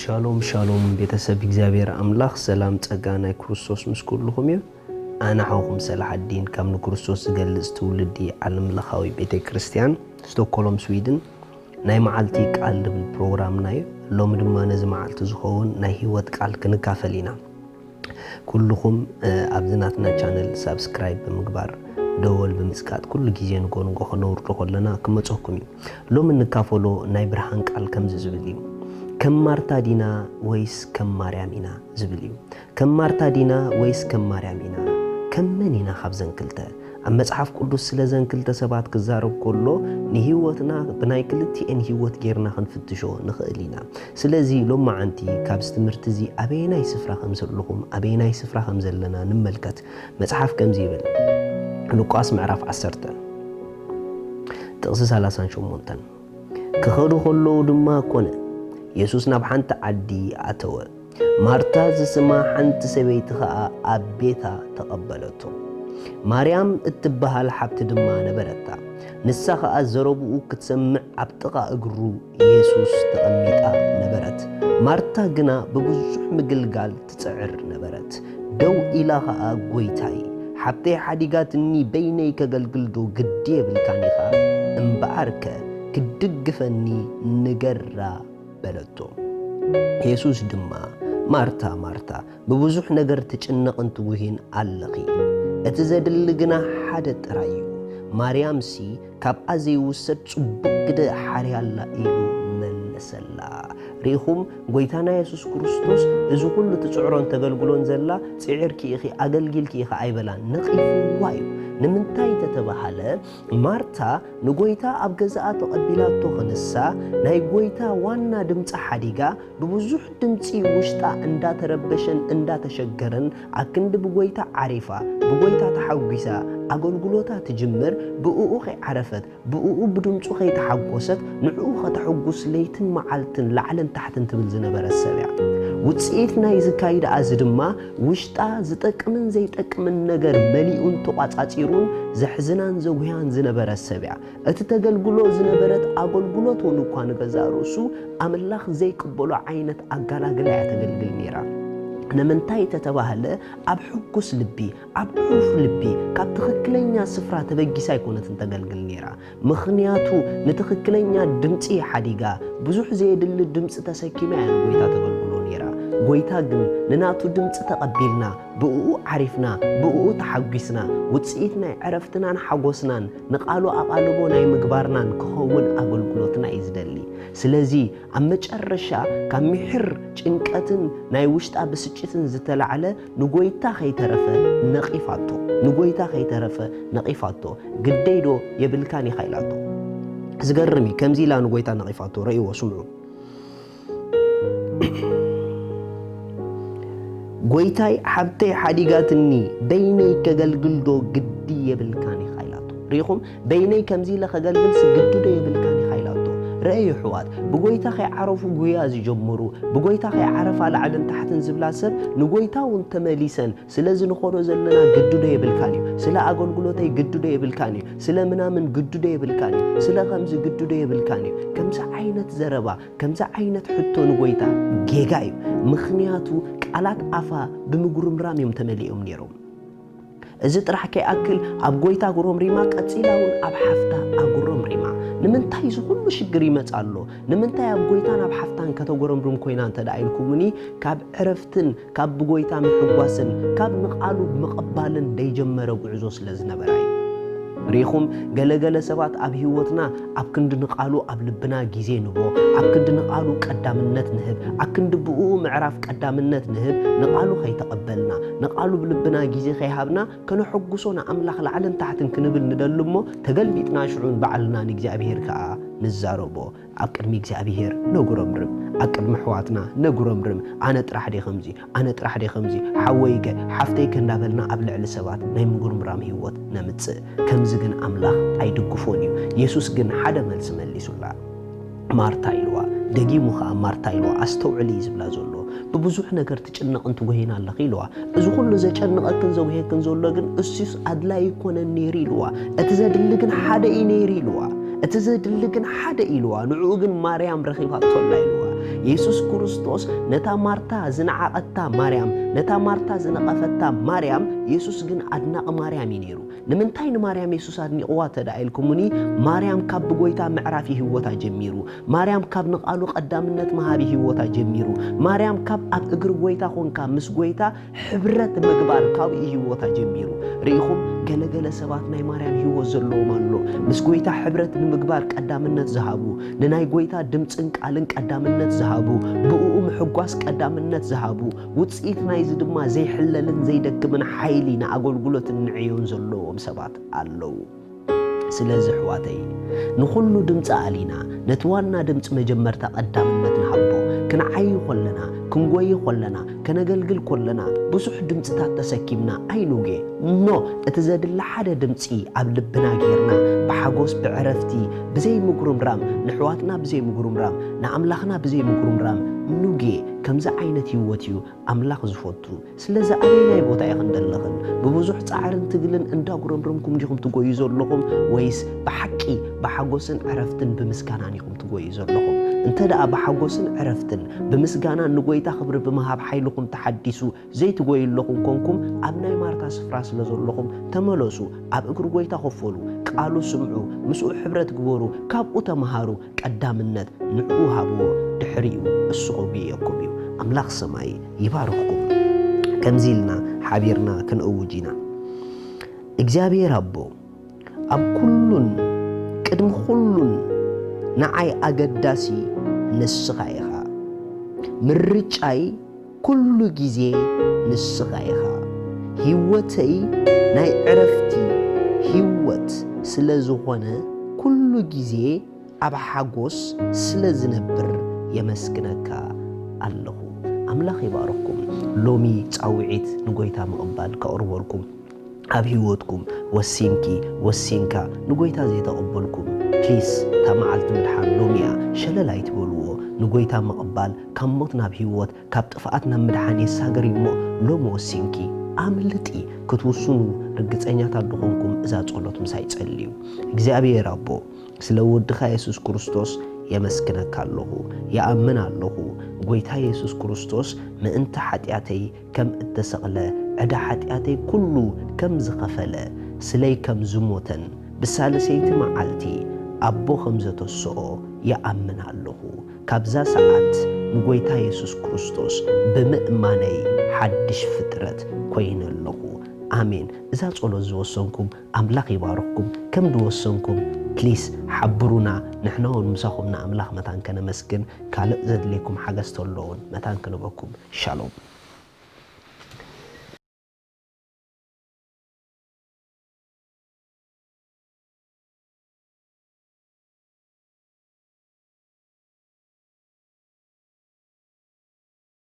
ሻሎም ሻሎም ቤተሰብ እግዚኣብሔር ኣምላኽ ሰላም ጸጋ ናይ ክርስቶስ ምስ ኩልኹም እዩ። ኣነ ሓውኹም ሰላሓዲን ካብ ንክርስቶስ ዝገልጽ ትውልዲ ዓለም ለኻዊ ቤተ ክርስቲያን ስቶኮሎም ስዊድን። ናይ መዓልቲ ቃል ዝብል ፕሮግራምና እዩ። ሎሚ ድማ ነዚ መዓልቲ ዝኸውን ናይ ህይወት ቃል ክንካፈል ኢና። ኩልኹም ኣብዚ ናትና ቻነል ሳብስክራይብ ብምግባር ደወል ብምጽቃጥ ኩሉ ግዜ ንጎ ንጎ ክነውርዶ ከለና ክመጸኩም እዩ። ሎሚ እንካፈሎ ናይ ብርሃን ቃል ከምዚ ዝብል እዩ። ከም ማርታ ዲና ወይስ ከም ማርያም ኢና ዝብል እዩ። ከም ማርታ ዲና ወይስ ከም ማርያም ኢና? ከም መን ኢና ካብዘን ክልተ? ኣብ መጽሓፍ ቅዱስ ስለ ዘን ክልተ ሰባት ክዛረብ ከሎ ንህይወትና ብናይ ክልቲኤን ህይወት ጌርና ክንፍትሾ ንኽእል ኢና። ስለዚ ሎማዓንቲ ካብዚ ትምህርቲ እዚ ኣበየናይ ስፍራ ከም ዘለኹም ኣበየናይ ስፍራ ከም ዘለና ንመልከት። መጽሓፍ ከምዚ ይብል። ሉቃስ ምዕራፍ ዓሰርተ ጥቕሲ ሰላሳን ሸሞንተን። ክኸዱ ከለዉ ድማ ኮነ፣ የሱስ ናብ ሓንቲ ዓዲ ኣተወ። ማርታ ዝስማ ሓንቲ ሰበይቲ ኸኣ ኣብ ቤታ ተቐበለቶ። ማርያም እትበሃል ሓብቲ ድማ ነበረታ። ንሳ ኸኣ ዘረብኡ ክትሰምዕ ኣብ ጥቓ እግሩ የሱስ ተቐሚጣ ነበረት። ማርታ ግና ብብዙሕ ምግልጋል ትጽዕር ነበረት። ደው ኢላ ኸኣ ጎይታይ፣ ሓብተይ ሓዲጋትኒ በይነይ ከገልግልዶ ግዲ የብልካን ኢኻ? እምበኣርከ ክትድግፈኒ ንገራ በለቶ። የሱስ ድማ ማርታ ማርታ ብብዙሕ ነገር ትጭነቕን ትጉሂን ኣለኺ፣ እቲ ዘድሊ ግና ሓደ ጥራይ እዩ። ማርያምሲ ካብኣ ዘይውሰድ ጽቡቕ ግደ ሓርያ ኣላ ኢሉ መለሰላ። ርኢኹም፣ ጎይታና የሱስ ክርስቶስ እዚ ኩሉ ትጽዕሮን ተገልግሎን ዘላ ጽዒርኪ ኢኺ ኣገልጊልኪ ኢኺ ኣይበላን፣ ነቒፍዋ እዩ። ንምንታይ ተተባሃለ ማርታ ንጎይታ ኣብ ገዛኣ ተቐቢላቶ ክንሳ ናይ ጎይታ ዋና ድምፂ ሓዲጋ ብብዙሕ ድምፂ ውሽጣ እንዳተረበሸን እንዳተሸገረን ኣክንዲ ብጎይታ ዓሪፋ ብጎይታ ተሓጒሳ ኣገልግሎታ ትጅምር። ብእኡ ከይዓረፈት ብእኡ ብድምፁ ከይተሓጎሰት ንዕኡ ከተሐጉስ ለይትን መዓልትን ላዕልን ታሕትን ትብል ዝነበረት ሰብ እያ። ውፅኢት ናይ ዝካይዳ እዚ ድማ ውሽጣ ዝጠቅምን ዘይጠቅምን ነገር መሊኡን ተቋፃፂሩን ዘሕዝናን ዘጉህያን ዝነበረት ሰብ እያ። እቲ ተገልግሎ ዝነበረት ኣገልግሎት እውን እኳ ንገዛእ ርእሱ ኣምላኽ ዘይቅበሎ ዓይነት ኣጋላግላ እያ ተገልግል ነይራ። ንምንታይ ተተባህለ ኣብ ሕጉስ ልቢ ኣብ ዕሩፍ ልቢ ካብ ትኽክለኛ ስፍራ ተበጊሳ ኣይኮነትን ተገልግል ነይራ። ምኽንያቱ ንትኽክለኛ ድምፂ ሓዲጋ ብዙሕ ዘየድሊ ድምፂ ተሰኪማ እያ ንጎይታ ተገልግሎ ነይራ። ጎይታ ግን ንናቱ ድምፂ ተቐቢልና ብእኡ ዓሪፍና ብእኡ ተሓጒስና ውፅኢት ናይ ዕረፍትናን ሓጎስናን ንቓሉ ኣቓልቦ ናይ ምግባርናን ክኸውን ኣገልግሎትና እዩ ዝደሊ። ስለዚ ኣብ መጨረሻ ካብ ምሒር ጭንቀትን ናይ ውሽጣ ብስጭትን ዝተላዕለ ንጎይታ ከይተረፈ ነቒፋቶ። ንጎይታ ከይተረፈ ነቒፋቶ። ግደይ ዶ የብልካን ኢኻ ኢላቶ። ዝገርም እዩ። ከምዚ ኢላ ንጎይታ ነቒፋቶ። ረእይዎ፣ ስምዑ። ጎይታይ ሓብተይ ሓዲጋትኒ በይነይ ከገልግል ዶ ግዲ የብልካን ኢኻ ኢላቶ። ርኢኹም፣ በይነይ ከምዚ ኢለ ከገልግልሲ ግዲ ዶ የብልካን ኢኻ ኢላቶ። ረእዩ ኣሕዋት፣ ብጎይታ ከይዓረፉ ጉያ ዝጀምሩ፣ ብጎይታ ከይዓረፋ ላዕልን ታሕትን ዝብላ ሰብ ንጎይታ እውን ተመሊሰን ስለ ዝንኸዶ ዘለና ግዲ ዶ የብልካን እዩ፣ ስለ ኣገልግሎተይ ግዲ ዶ የብልካን እዩ፣ ስለ ምናምን ግዲ ዶ የብልካን እዩ፣ ስለ ከምዚ ግዲ ዶ የብልካን እዩ። ከምዚ ዓይነት ዘረባ ከምዚ ዓይነት ሕቶ ንጎይታ ጌጋ እዩ። ምኽንያቱ ቃላት ኣፋ ብምጉርምራም እዮም ተመሊኦም ነይሮም። እዚ ጥራሕ ከይኣክል ኣብ ጎይታ ኣጉረምሪማ ቀጺላ እውን ኣብ ሓፍታ ኣጉረምሪማ። ንምንታይ እዚ ኩሉ ሽግር ይመጽእ ኣሎ? ንምንታይ ኣብ ጎይታን ኣብ ሓፍታን ከተጉረምርም ኮይና እንተ ደኣ ኢልኩምኒ ካብ ዕረፍትን ካብ ብጎይታ ምሕጓስን ካብ ንቓሉ ምቕባልን ደይጀመረ ጉዕዞ ስለ ዝነበራ እዩ። ርኢኹም፣ ገለገለ ሰባት ኣብ ህይወትና ኣብ ክንዲ ንቓሉ ኣብ ልብና ግዜ ንቦ፣ ኣብ ክንዲ ንቓሉ ቀዳምነት ንህብ፣ ኣብ ክንዲ ብእኡ ምዕራፍ ቀዳምነት ንህብ፣ ንቓሉ ከይተቐበልና ንቓሉ ብልብና ግዜ ከይሃብና ከነሐጉሶ ንኣምላኽ ላዕልን ታሕትን ክንብል ንደሊ እሞ ተገልቢጥና ሽዑ ንባዕልና ንእግዚኣብሔር ከኣ ንዛረቦ። ኣብ ቅድሚ እግዚኣብሔር ነጉረምርም፣ ኣብ ቅድሚ ኣሕዋትና ነጉረምርም። ኣነ ጥራሕ ድየ ከምዚ፣ ኣነ ጥራሕ ድየ ከምዚ፣ ሓወይከ ሓፍተይከ እንዳበልና ኣብ ልዕሊ ሰባት ናይ ምጉርምራም ህይወት ነምጽእ። ከምዚ ግን ኣምላኽ ኣይድግፎን እዩ። የሱስ ግን ሓደ መልሲ መሊሱላ። ማርታ ኢልዋ፣ ደጊሙ ኸኣ ማርታ ኢልዋ፣ ኣስተውዕሊ እዩ ዝብላ ዘሎ። ብብዙሕ ነገር ትጭነቕን ትጎሄን ኣለኺ ኢልዋ። እዚ ኩሉ ዘጨንቐክን ዘጉሄክን ዘሎ ግን እሱስ ኣድላይ ኣይኮነን ነይሩ ኢልዋ። እቲ ዘድሊ ግን ሓደ እዩ ነይሩ ኢልዋ። እቲ ዘድሊ ግን ሓደ ኢልዋ። ንዕኡ ግን ማርያም ረኺባቶላ ኢልዋ። የሱስ ክርስቶስ ነታ ማርታ ዝነዓቐታ ማርያም፣ ነታ ማርታ ዝነቐፈታ ማርያም፣ የሱስ ግን ኣድናቒ ማርያም እዩ ነይሩ። ንምንታይ ንማርያም የሱስ ኣድኒቕዋ እንተ ደኣ ኢልኩምኒ፣ ማርያም ካብ ብጎይታ ምዕራፍ እዩ ህይወታ ጀሚሩ። ማርያም ካብ ንቓሉ ቀዳምነት ምሃብ እዩ ህይወታ ጀሚሩ። ማርያም ካብ ኣብ እግሪ ጎይታ ኾንካ ምስ ጎይታ ሕብረት ምግባር ካብኡ እዩ ህይወታ ጀሚሩ። ርኢኹም፣ ገለገለ ሰባት ናይ ማርያም ህይወት ዘለዎም ኣሎ። ምስ ጎይታ ሕብረት ንምግባር ቀዳምነት ዝሃቡ፣ ንናይ ጎይታ ድምፅን ቃልን ቀዳምነት ዝሃቡ፣ ብእኡ ምሕጓስ ቀዳምነት ዝሃቡ፣ ውፅኢት ናይዚ ድማ ዘይሕለልን ዘይደክምን ሓይሊ ንኣገልግሎትን ንዕዮን ዘለዎም ሰባት ኣለዉ። ስለዚ ኣሕዋተይ፣ ንኹሉ ድምፂ ኣሊና፣ ነቲ ዋና ድምፂ መጀመርታ ቀዳምነት ንሃቦ። ክንዓዪ ኮለና፣ ክንጎዪ ኮለና፣ ከነገልግል ኮለና፣ ብዙሕ ድምፅታት ተሰኪምና ኣይኑጌ። ኖ፣ እቲ ዘድሊ ሓደ ድምፂ ኣብ ልብና ጌርና፣ ብሓጎስ፣ ብዕረፍቲ፣ ብዘይ ምጉርምራም፣ ንኣሕዋትና ብዘይ ምጉርምራም፣ ንኣምላኽና ብዘይ ምጉርምራም፣ ኑጌ። ከምዚ ዓይነት ህይወት እዩ ኣምላኽ ዝፈቱ። ስለዚ ኣበየናይ ቦታ ኢኽን ዘለኽን? ብብዙሕ ጻዕርን ትግልን እንዳጉረምረምኩም ዲኹም ትጎዩ ዘለኹም? ወይስ ብሓቂ ብሓጎስን ዕረፍትን ብምስጋናን ኢኹም ትጎዩ ዘለኹም? እንተ ደኣ ብሓጎስን ዕረፍትን ብምስጋናን ንጎይታ ክብሪ ብምሃብ ሓይልኹም ተሓዲሱ ዘይትጎዩ ኣለኹም ኮንኩም፣ ኣብ ናይ ማርታ ስፍራ ስለ ዘለኹም ተመለሱ፣ ኣብ እግሪ ጎይታ ኮፍ በሉ፣ ቃሉ ስምዑ፣ ምስኡ ሕብረት ግበሩ፣ ካብኡ ተመሃሩ። ቀዳምነት ንዕኡ ሃብዎ፣ ድሕሪኡ እሱ ክጉየኩም እዩ። ኣምላኽ ሰማይ ይባርኽኩም። ከምዚ ኢልና ሓቢርና ክንእውጅ ኢና። እግዚኣብሔር ኣቦ፣ ኣብ ኩሉን ቅድሚ ኩሉን ንዓይ ኣገዳሲ ንስኻ ኢኻ። ምርጫይ ኩሉ ግዜ ንስኻ ኢኻ። ህይወተይ ናይ ዕረፍቲ ህይወት ስለ ዝኾነ፣ ኩሉ ግዜ ኣብ ሓጎስ ስለ ዝነብር የመስግነካ ኣለኹ። ኣምላኽ ይባርኽኩም። ሎሚ ጻውዒት ንጎይታ ምቕባል ከቕርበልኩም ኣብ ህይወትኩም ወሲንኪ፣ ወሲንካ ንጎይታ ዘይተቐበልኩም፣ ፕሊስ፣ እታ መዓልቲ ምድሓን ሎሚ እያ። ሸለል ኣይትበልዎ። ንጎይታ ምቕባል ካብ ሞት ናብ ህይወት፣ ካብ ጥፍኣት ናብ ምድሓን የሳግር እዩ እሞ፣ ሎሚ ወሲንኪ ኣምልጢ። ክትውስኑ ርግጸኛታት ድኾንኩም እዛ ጸሎት ምሳይ ጸልዩ። እግዚኣብሔር ኣቦ፣ ስለ ወድኻ የሱስ ክርስቶስ የመስግነካ ኣለኹ፣ ይኣምን ኣለኹ። ጎይታ የሱስ ክርስቶስ ምእንቲ ሓጢኣተይ ከም እተሰቕለ፣ ዕዳ ሓጢኣተይ ኩሉ ከም ዝኸፈለ፣ ስለይ ከም ዝሞተን ብሳልሰይቲ መዓልቲ ኣቦ ከም ዘተስኦ ይኣምን ኣለኹ። ካብዛ ሰዓት ንጎይታ የሱስ ክርስቶስ ብምእማነይ ሓድሽ ፍጥረት ኮይነ ኣለኹ። ኣሜን። እዛ ጸሎት ዝወሰንኩም ኣምላኽ ይባርኽኩም። ከም ዝወሰንኩም ፕሊስ ሓብሩና። ንሕና እውን ምሳኹም ንኣምላኽ መታን ከነመስግን፣ ካልእ ዘድልየኩም ሓገዝ ተሎ እውን መታን ክንበኩም። ሻሎም።